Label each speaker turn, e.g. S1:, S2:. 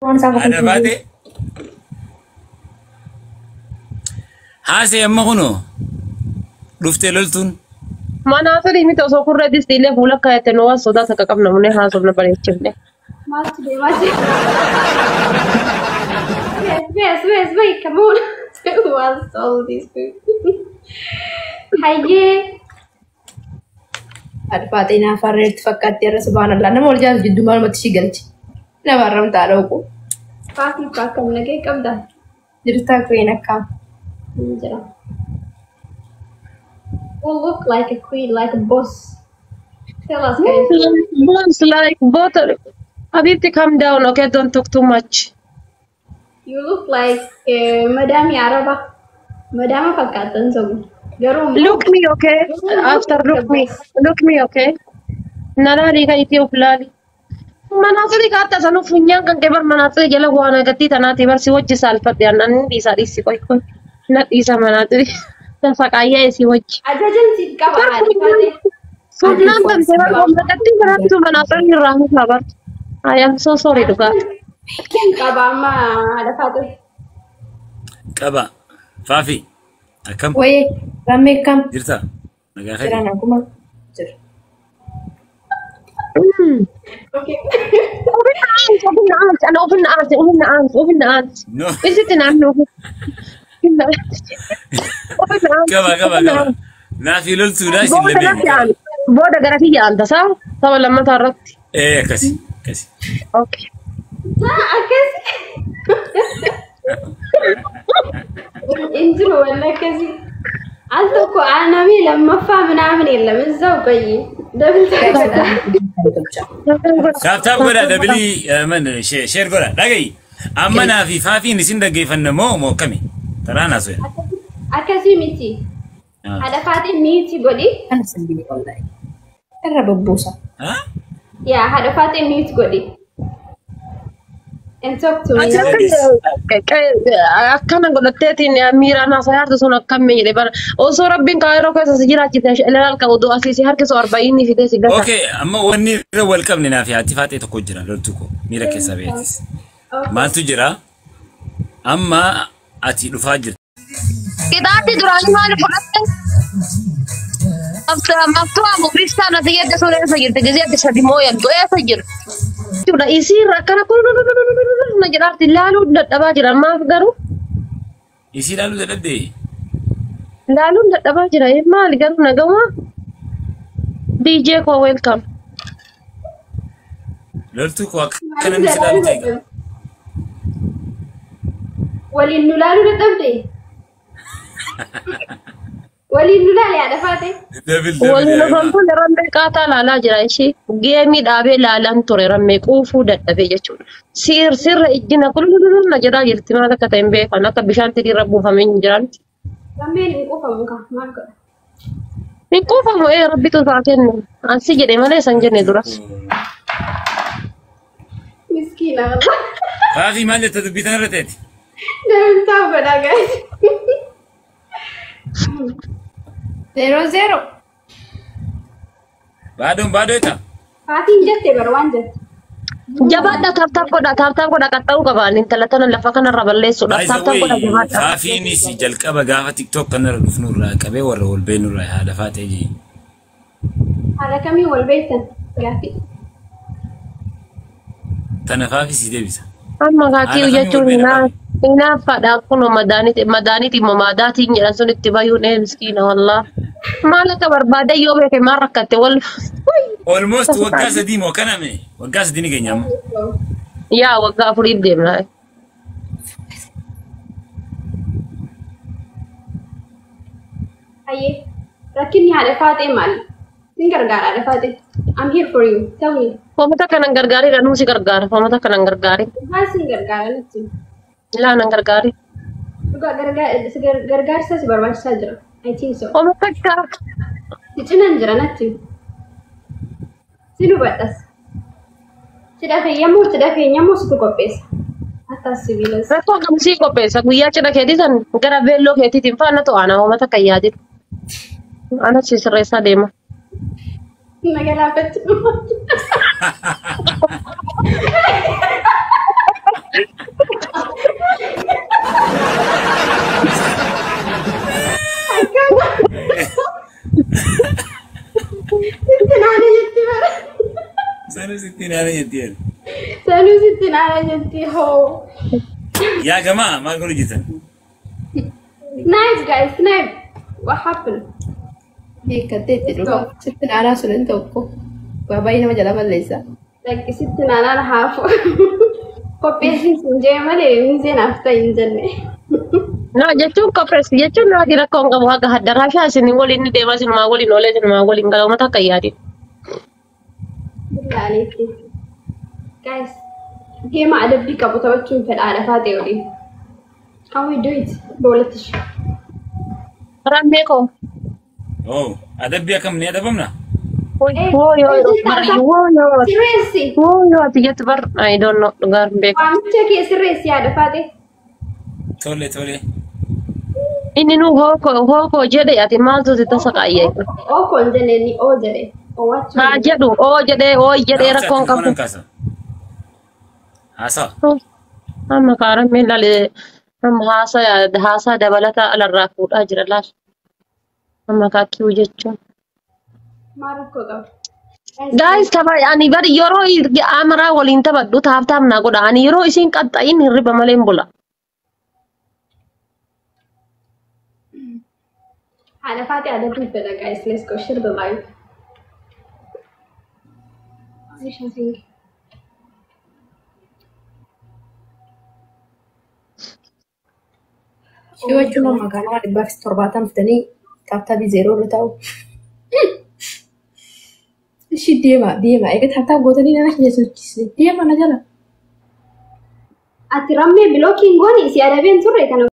S1: Waan isaan
S2: Haadha
S1: kofalchiisu.
S2: baate haasee amma kunoo dhuftee loltuun.
S3: Manaa miti osoo kurree distii illee fuula kaayate nu waan sodaa takka qabna munee haasofna bareechifne.
S4: Maaltu deemaa jira? Yes, yes, wait, come on. Who wants all these food? Hayyee.
S1: Haadha Faaxee naaf harreetti fakkaatti irra subhaanallah nama wal jaalatu jidduu maalumatti ishii galchi. Nama arramtaa dhooqu.
S4: Faafii akkam nagee qabda?
S1: Jirtaa queen akkam.
S4: Ni jira. You look like a queen, like a boss. Tell us, guys.
S3: Bones like butter. Habibti, calm down, okay? Don't talk too much.
S4: You look like Madame Araba. Madama fakkaatan sobu. Garuu immoo
S3: Look me, okay? After look me. Look me, okay? Nalaali kan itti of laali. Manaatsiri kaata sanuu funyaan kan kee bar manaatsiri jala waan agartii tanaati bar si wajji saalfadhe annan dhiisaa dhiisi qoy qoy. Na dhiisa manaatsiri. Saqaayyaa si wajji.
S4: Ajajan siif qaba haadha Faaxee.
S3: Funyaan kan kee bar waan agartii tanaatu manaatsiri irraa mukaa bar. I am so sorry dhugaa.
S4: Qaba amma haadha Faaxee.
S2: Qaba. Faafi. Akkam
S1: Wayee rammee kam
S2: jirta? Nagaa
S1: jira
S2: keeti.
S1: naguma jira.
S4: Okay.
S3: Ofinna aansi, ofinna aansi, ana ofinna aansi, ofinna aansi, ofinna aansi.
S2: No.
S3: Isitti naannoo ofinna aansi. Ofinna aansi.
S2: Qaba qaba
S3: Ofinna
S2: qaba.
S3: aansi.
S2: Naafi loltuudha isin
S3: Booda
S2: lameen.
S3: natti aanu. Booda gara kiyya aanta saa saba lammataa irratti.
S2: Ee akkasi akkasi.
S3: Okay.
S4: Ah, akkasi. Hin jiru wanni akkasii. Al tokko aanamii lammaffaa ምናምን የለም። እዛው ቆይ። Double godha.
S2: Tap tap godha double man share godha dhagayi. Amma naafi faafiin isin dhaggeeffanna moo moo akkami? Taraa naasoo.
S4: Akkasii miti. Haadha Faaxee mute godhi.
S1: Kana simbii wallahi. Irra bubbuusa.
S4: Yaa haadha Faaxee mute godhi. And talk to me.
S3: Akkana godhatteetiin miiraan haasaa yaartu sun akkam jedhe bara osoo rabbiin kaayiroo keessa si jiraachise ilaal qabu du'a si harkisu arba'iinni fidee si gata.
S2: Okay, amma wanni irra wal qabne naafi haati faaxee tokko jira loltuu koo miira keessaa beektis. Maaltu jira? Amma ati dhufaa jirta.
S3: Qixaatti duraanii maal fudhatte? Maftuha mubristaan ati jedhe sun eessa jirti? Gizee ati sadi mooyamtu eessa jirti? Jechuudha isiirra akkana kun na jedhaarti laaluu dadhabaa jira maaf garuu
S2: Isii ilaaluu dadhabdee?
S3: laaluun dadhabaa jira maali garuu nagama DJ koo welcome.
S2: Loltuu koo akka namni si ilaalu ta'e.
S4: Waliin nu laaluu dadhabde? Waliin nu laali haadha Faaxee.
S2: Double double.
S3: Waliin ofantuun rammee qaataa laalaa jira ishee geemii dhaabee laalaan ture rammee quufuu dadhabee jechuudha. Siir sirra ijjina kulululul na jedhaa jirti maal akka ta'e hin beekan akka bishaan tiriirra buufamee hin jiran.
S4: Rammeen hin quufamu kaa maal godha?
S3: Hin quufamu ee rabbitu isaa kennu. Ansi jedhe malee san jenne duras.
S4: Miskiina wallah.
S2: Faafii maal jetta dubbii tanarra ta'eeti?
S4: Double tap godhaa guys.
S1: 0-0.
S2: Baadoon baadoo jetta?
S4: Faatiin jette bara waan jette.
S3: Jabaadha tap tap godha tap tap godha qaxxa'uu qabaan intala tana lafa kanarra balleessuudhaaf
S2: By the
S3: tap tap
S2: way,
S3: godha jabaadha.
S2: Faafiinis jalqaba gaafa TikTok kanarra dhufnu irraa qabee warra wal beeknu irraa haadha faatee jee.
S4: Haala kamiin wal beektan? Gaaffii.
S2: Tana faafii si deebisa.
S3: Amma
S2: Haala
S3: kaakii
S2: kamiin wal
S3: jechuun
S2: beekna faafii?
S3: hinaaffaadha akkuma madaaniiti madaaniiti immoo maadaatiin jedhan sun itti bayuun ee miskiina wallaa. Maal akka barbaade yoo beeke maal rakkatte wal.
S2: Almost waggaa 3 moo kaname? Waggaa 3 ni keenya amma.
S3: Yaa waggaa afuriif deemna.
S4: Hayyee. Rakkinni haadha Faaxee maali? Sin gargaara haadha Faaxee. I'm here for you. Tell me.
S3: Hoomata kanan gargaarii dha nuusi gargaara. Hoomata kanan gargaarii.
S4: Maal sin gargaara natti?
S3: Laa nan gargaarii.
S4: Dhugaa gargaarsa si barbaachisaa jira. I think so.
S3: Hoomata akka
S4: Si cinan jira natti. Sin hubadhas. Cidha feeyyamoo cidha keenyammoo situ qopheessa. Akkas sibiilas.
S3: Rakkoo akkamii qopheessa guyyaa cidha keetii san gara beelloo keetiitiin faana to'ana hoomata kan yaadin. Ana si sirreessaa deema.
S4: Na galaafatti.
S2: naana jetti.
S4: Sanuu sitti naana jetti hoo.
S2: Yaa gamaa maal godhu jirtan?
S4: Snipe guys, snipe. What happened?
S1: Hiikkatee itti dhugaa. Sitti naanaa sun hin tokko. Waa baay'ee nama jala balleessa.
S4: Lakki sitti naanaan haafu. Qopheessiin sun jee malee miizeen naaf ta'e hin jenne.
S3: No jechuun qopheessi jechuun naati rakkoo hin qabu haga haddaraashaa isin waliin ni deemaa isinumaa waliin oolee isinumaa waliin gala uummata akka yaadin.
S4: Billaaleetti. Guys, game adabbii qabu taphachuun fedhaa lafaa ta'e waliin. Can we do it? በሁለት ሺህ
S3: Rammee koo.
S2: Oh, adabbii akkam ni adabamna?
S3: Woo yoo
S4: Sirreessi.
S3: woo yoo ati jettu bar I don't know dhugaa hin beeku.
S4: Waamicha kee sirreessi yaada faate.
S2: Tole tole.
S3: Inni nu hookoo hookoo jedhe ati maaltu si tasa qaayyee.
S4: Oo kon jenne ni oo jedhe. Oo.
S3: Haa jedhu oo jedhee oo jedhee rakkoon qabu.
S2: Kaasa. Haasaa.
S3: Amma kaarammee laale amma haasaa haasaa dabalataa alarraa fuudhaa jira laal. Amma kaakkiyuu jechuun.
S4: Maal rakkoo qaba?
S3: Guys, tapha ani bari yeroo amaraa waliin taphadhu tap tap naa godha. Ani yeroo isiin qaxxayin hirriba malee hin bula.
S4: Haadha faate adabbii fedha guys. Let's go share the live. Aisha Singh.
S1: Ishee wajjin magaalaa 170 fidanii tap tapii zeeroo irra taa'u. Ishii deema deema egaa tap tap gootanii nama sochise deema na jala.
S4: Ati rammee blocking gooni si adabeen turre kana.